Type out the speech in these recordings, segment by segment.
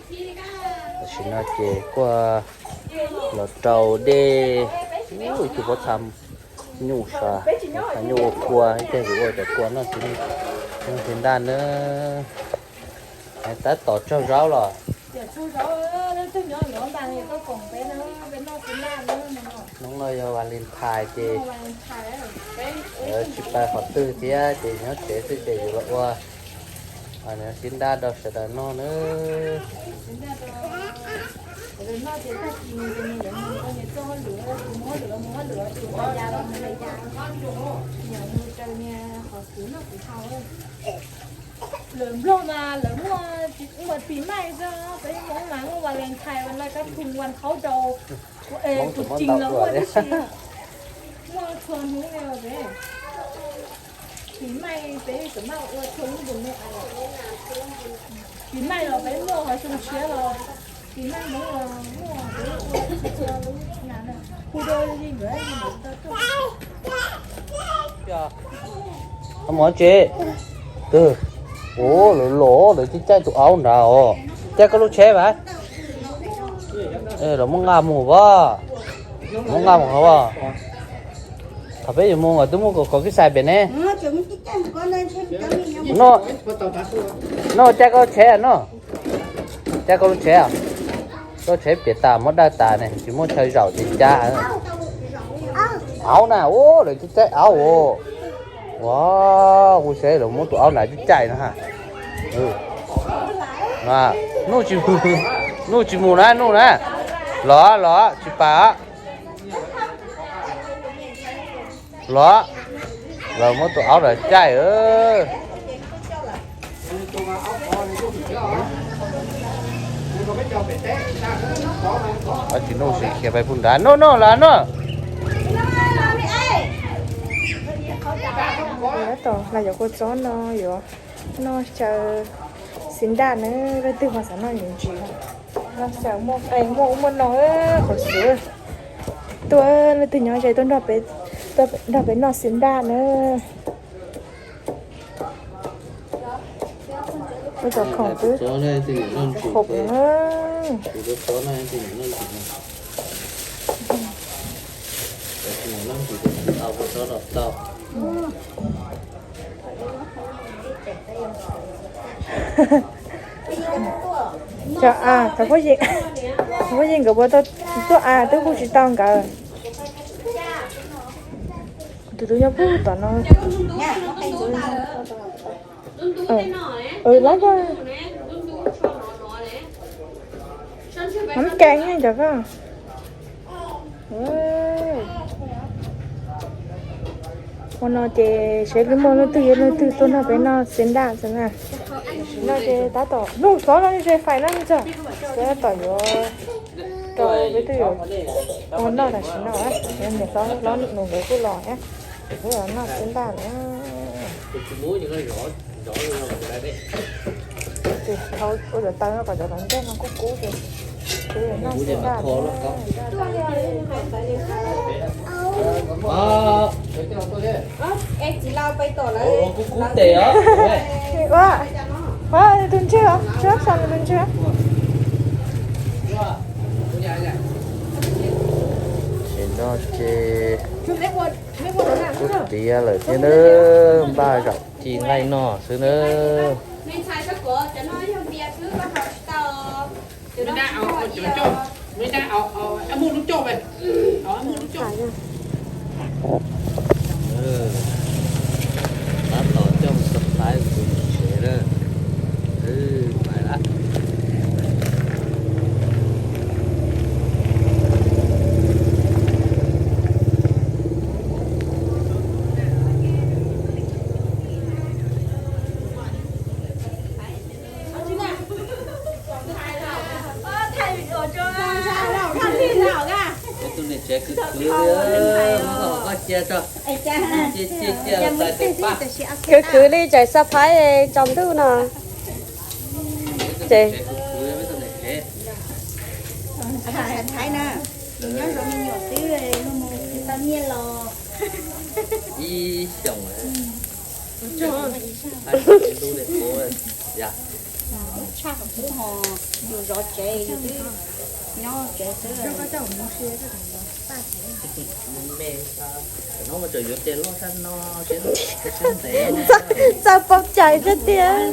Tam sim no ces kuj los rau dej, ib tug pob txha nyuj sas, nyuj ua kua, ib teg yuav ua cov kua noj txiv ntaj na. Tab tom tsaug zaub los? Hnub no yog Valentine ces tsis pais qhov twg thiab ces nyob tsev xwb ces yuav los ua txiv ntaj rau sawv daws noj na. Lawv Nplog mas lawv muaj, muaj pis maij xwb, peb Hmoob mas muaj Valentine, Valentine kab thum, vas khaub rau, tus tsis los muaj tib si, muaj txhua hnub li peb. Pis maij peb txawm maj ua txhua lub ntus li. Pis maij los peb muaj ho xyoo tshiab los, pis maij Hmoob los muaj peb ua txhua lub na. Hu rau li nkawd tau tuaj. Mos tsev, twg? Ua lawv los lawv caij caij tus aub nrad os. Caij koj lub tsheb mas. Los muab nqa mus as. Muab nqa mus qhov as. Thaum peb yuav mus nkawd twb muab kom koj xais pem ne. No, no caij koj tsheb no. Caij koj lub tsheb, koj tsheb piam tas muab dawj tas ne, tsis muaj chaw zaum ces caij. Aub na, ua lawv caij caij aub as. Ua, kuv saib lawv muab tus aub nrad caij caij no ha. Nuj tsis, nuj tsis mus na, nuj na. Los los tsis pais. Los, lawv muab tus aub nrad caij. Tsis nuj sim khiav pais pug nrad, nuj nuj los nuj. Tab tom hlais cov kua txob no yuav noj xyaw xiv ntaj na, leej twg ho xav noj ntsis ntsis no. Noj xyaw muaj qe muaj ub muaj no, qhov xwb. Tuaj leej twg nyob ze tuaj nrog peb noj xiv ntaj na. Ua cov khoom twb khoom na. Cov a, cov phooj ywg, cov phooj ywg nkawd puas tau tuaj a, twb hu tsis tau nkawd. Tus tus nyob puag tom no. Lab, nab kees cov ko. Ua no ces seb leej twg muaj leej twg yuav leej twg tuaj nrog peb noj xiv ntaj xwb na. Tam sim no ces tab tom nug xov no ze fais na txog, tab tom yuav rau peb twb yuav ua noj tam sim no, niam hlob hlob nus nkawd kuj los thiab, kuj yuav noj xiv ntaj na. Tus hau ua cov taw no kom cov hluas nraug no kub kub ces kuv yuav noj xiv ntaj na. Ua, ua tus ntswg os, tsuab xyos tus ntswg. Ces no ces kuj tiav lawm thiab nawb, npaj zaum ci nqaij noj xwb nawb. Tab tom coj surprise tus tsev na. Pais lawm. Tus niam tsev khwv khwv li, muab koj cia tso. Cia cia cia tais tais paj. Khwv khwv li tseem surprise tsaus ntuj no. Ces ib xyoos lub li qub yom. Tshaj qhov twb ho yus zov tsev yus twb nyob tsev xwb. Txawj paub cai xwb tiag.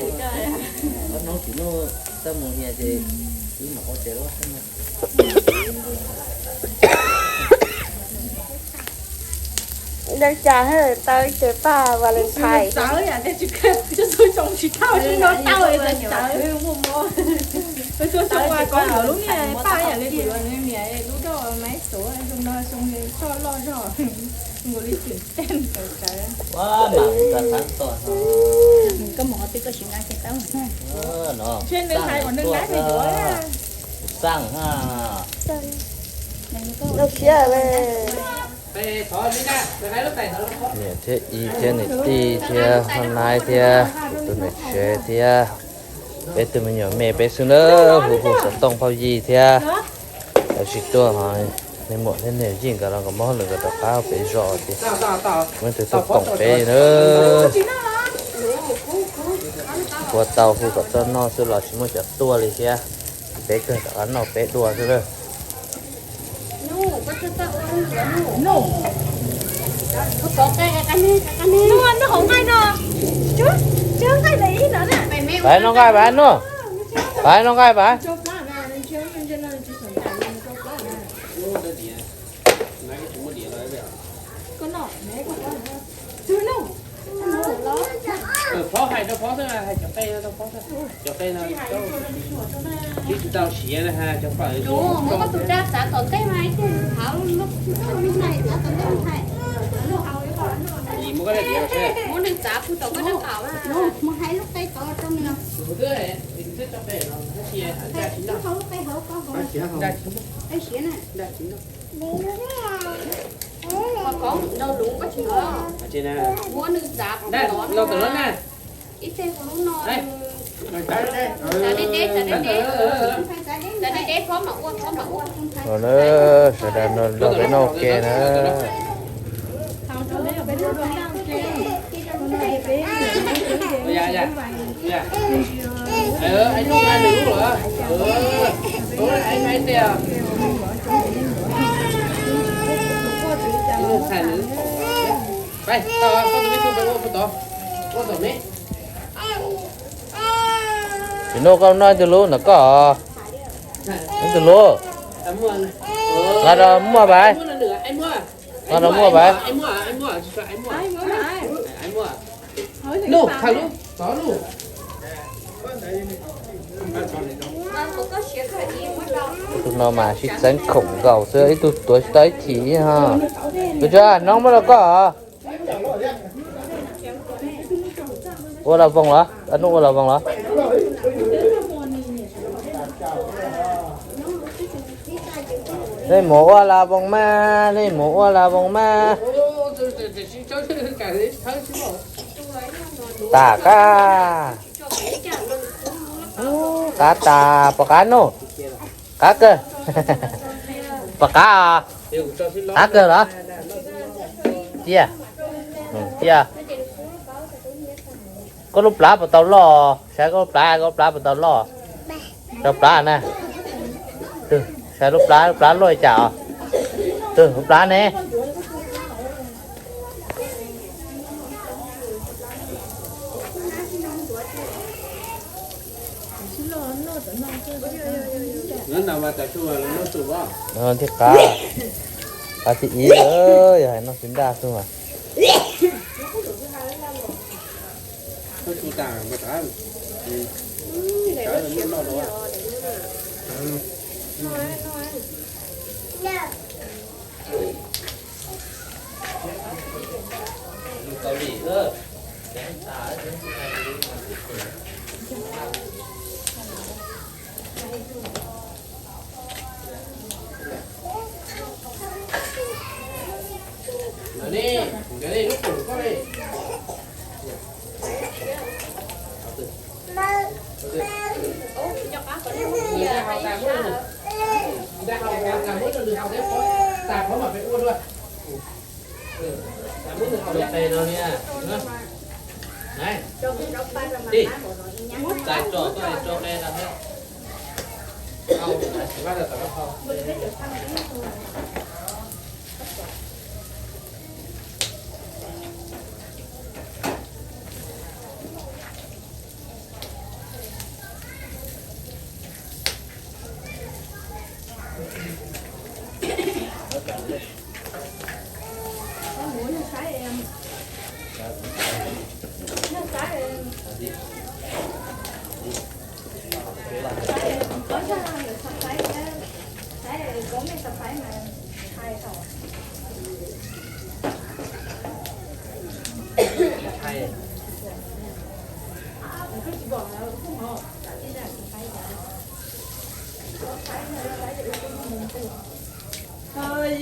Ntawd cas tau ces paj Valentine. Ua mas kuv tau xav tuaj no. Koj mus qhov twg koj sim nqa kiag tau. Nws hais kom nws nqa kiag yuav. Xaj ha. Zoo siab li. Niam thiab txiv thiab niam tij thiab Hab Naib thiab kuv tus niam tsev thiab peb tus me nyuam me peb xwb na, hu hu xov tooj phauj yij thiab. Lawv tsis tuaj ho, niag muam thiab niag yij nkawd los nkawd muab hauj lwm nkawd rov qab pem zos ces muaj ib tug tuaj koom peb na. Ua tau hu kom tuaj noj xwb los tsis muaj cov tuaj li thiab, peb kawg rov qab noj peb dua xwb na. Pab noj nqaij, pab noj, pab noj nqaij pab. Phob hais rau Phob xwb, hais cov qe rau Phob xwb. Cov qe no tsis tau siav na, cov pawg. Muab koj tus dab txav tom ntej mas ib tug thav lub, muab koj dab diav los seb. Muab nws txav pug tom koj dab txav mas. Mus hais lub qe tod rau nws. Lub qe hauv ko hauv. Qe siav na. Mas kov nrau luv koj tsis nov. Muab nws txav pug tom no na. Ib teg kuv lub no. Txav deb deb, txav deb deb. Txav deb deb, phob mam ua, phob mam ua. Sawv daws nrog peb noj ua ke na. Tsis noj, koj noj ib tug lub ntawm koj. Ib tug lub. Nqa rau muaj pab. Nqa rau muaj pab. Tus no mas sib txeeb khoom nkaus xwb, ib tug tuav tsis tau ib chim ho. Tus tsov, noj muab rau koj. Ua los voos los, nub ua los voos los. Nej mus ua los voos mas, nej mus ua los voos mas. Tam qab. Qab tas, pom qab nub. Qab kawg. Pom qab os. Qab kawg los. Cia. Cia. Koj lub plab puas tau loj? Saib koj lub plab, koj lub plab puas tau loj? Rau plab na. Twg, saib lub plab, lub plab loj li cas os? Twg lub plab ne? Thiab qab, qab thib ib, yog hais noj tsis ntaj xwb mas. Tij, muab tais tso, koj tso qe rau thiab.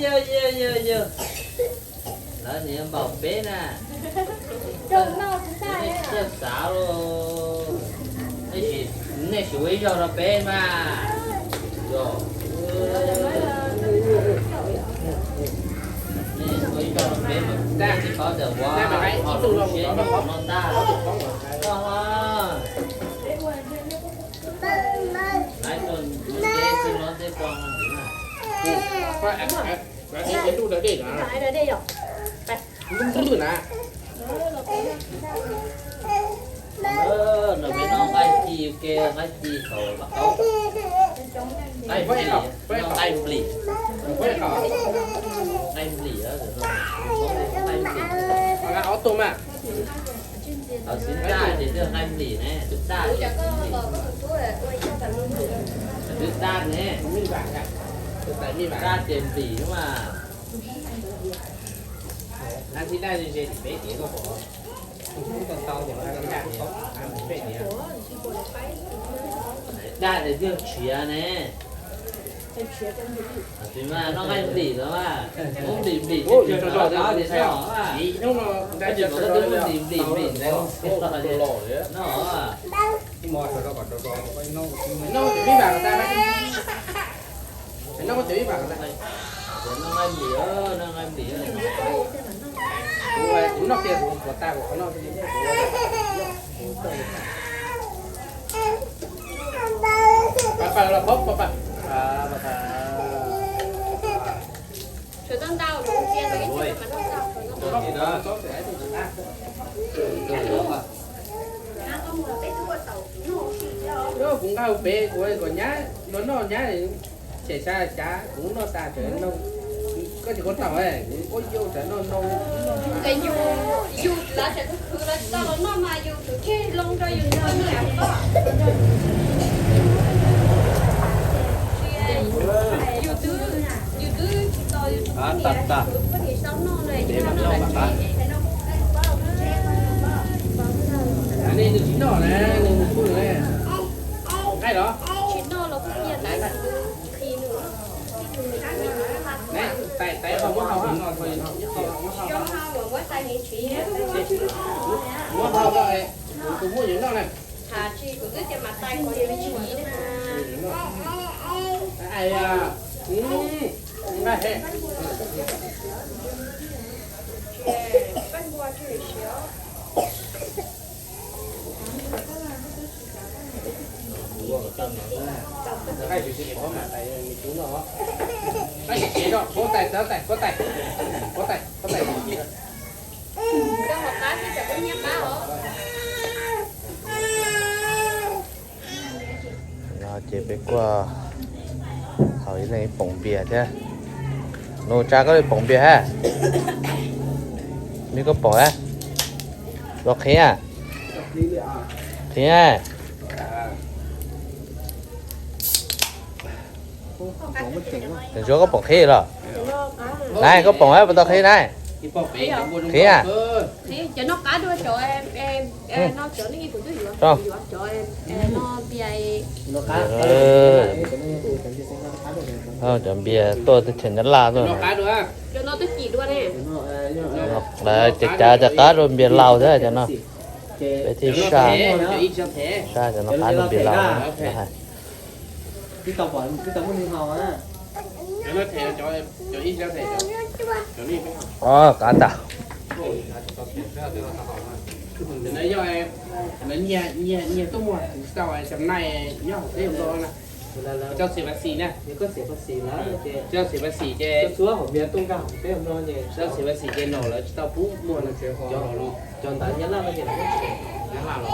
Yog, yog, yog, yog, yog. Lawv niam npaum peb na. Nej xav los, nej sim ua ib zaug rau peb mas. Yog, nej ua ib zaug rau peb mas tag tsis qhov tias ua ho lub siab nyob no tag. Laiv tau ntxuav teb xwb los tej ko no ntxiv na. Ntub ntub na. Nws peb noj nqaij ci ua ke, nqaij ci thaum lam qaub. Nqaij nplis, noj nqaij nplis. Nqaij nplis, nqaij nplis. Thaum xwb tag ces twb nqaij nplis ne, twb tag ces nplis. Twb tag ne, tag ces nplis mas. Daj ces twb tshiav ne. Tsis mas noj nqaij nplis los mas, muab nplis nplis, tsis mas koj twb muab nplis nplis nplis ntawd no. Noj nqaij nplis, noj nqaij nplis. Kuv noj kiag kuv puas tag kuv qhov noj. Kuv nqa pem kuv kom nyab los noj nyab. Ces xav xav kuv noj tas tseem noj, koj tsis koj tau, kuv yau tseem noj noj. Yus, yus lawv tseem khwv lawv tsis tau los noj mas yus tus kheej loo rau yus noj ib yam koj. Yus twb, yus twb tsis tau yus tus poj niam, tus poj niam sau noj na, yus noj noj. Nej nws tsis noj na, nws mus pw na. Nqaij los? Tsis noj los kuj cia tais. Tais, tais ho muab hau, muab hau, tus muab yuav noj na. Tham tsis kuv twb tias mas tais ko yuav tsis na. Nqaij he. No ces peb kuj haus ib leeg ib poom npias thiab. Nus, tsa koj li poom npias hab? Li koj poom hab? Los qhib, qhib. Ntsuab, koj poom qhib los? Nai, koj poom hab puas tau qhib nai? Qhib. Cov npias tuaj teb chaws Nyab Laj tuaj. Lawv ces cav cov qab rau npias Lauj thiab cov no. Peb thiaj saj, saj cov no qab rau npias Lauj. Qab tas. Ntawm no yog nyiag, nyiag tuaj muag tsis tau, cov nai nyob hauv teb hauv no na. Tsis tau xiam pas xis na. Tsis tau xiam pas xis ces tsis tau xiam pas xis ces nom lawv tsis tau pub muag no, cov hauv no. Cov ntawd Nyab Laj los, Nyab Laj los,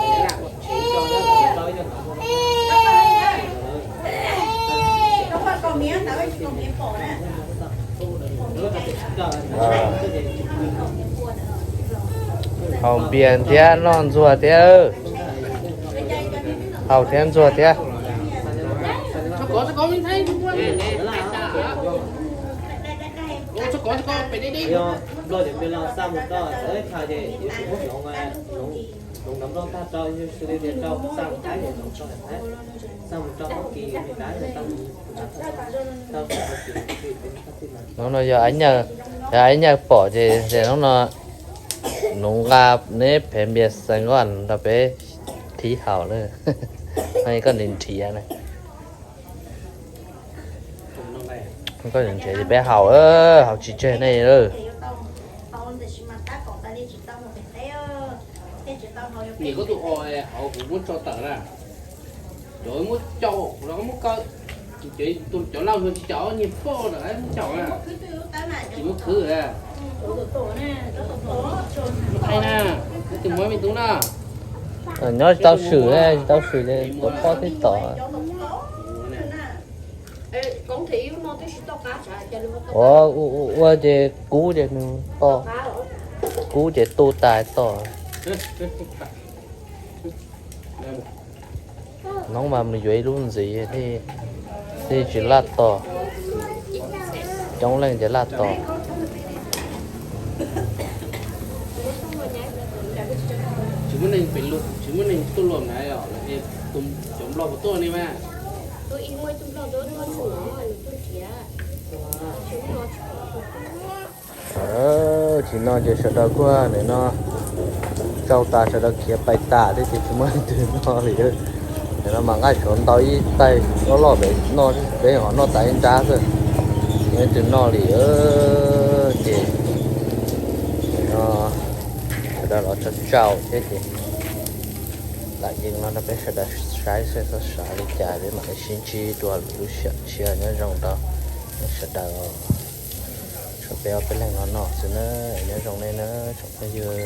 haus npias thiab noj ntxuag thiab, haus thiab ntxuag thiab. Hnub no yog Aiv Nyaw, yog Aiv Nyaw pom ces hnub no nws nqa neb phev npias xees koj rau peb thib haus na. Koj nrhiav, koj nrhiav ces peb haus, haus tsis tseg nej. Nim koj tus o hauv kuv muab tso tawm na. Cov muab caum los muab kaw, cov laus luag tsis caum nyiag poj ntawm muab caum na. Tsis muab khwv. Muab qhib na, tus muab me tub na. Nyob tsis tau swm, tsis tau swm ces tuav pob thiab tom. Ua, ua ces kub ces nws to, kub ces tu tas to. Noob mas mus yuav ib lub ntxiv thiaj tsis laj to. Coob leej ces laj to. Tsis muaj neeg pem lug, tsis muaj neeg tuaj luam na, cov nplog puas tuaj ne mas. Tsis no ces sawv daws kuj nim no tsau tas, sawv daws khiav pais tas thiab ces tsis muaj leej twg noj li. Nim no mas nqaij suav ntau ib taig loj loj pem noj, peb ho noj tas ib nrab xwb, tsis muaj leej twg noj li. Ces nim no sawv daws los tsau tsau thiab ces lam yees no rau peb sawv daws saib seb xav xav li cas peb mam li sib ntsib dua lwm lub sij hawm tshiab. Nyob zoo rau sawv daws, tshuav peb ob peb leeg no noj xwb na. Nyob zoo nej na tsoom phooj ywg.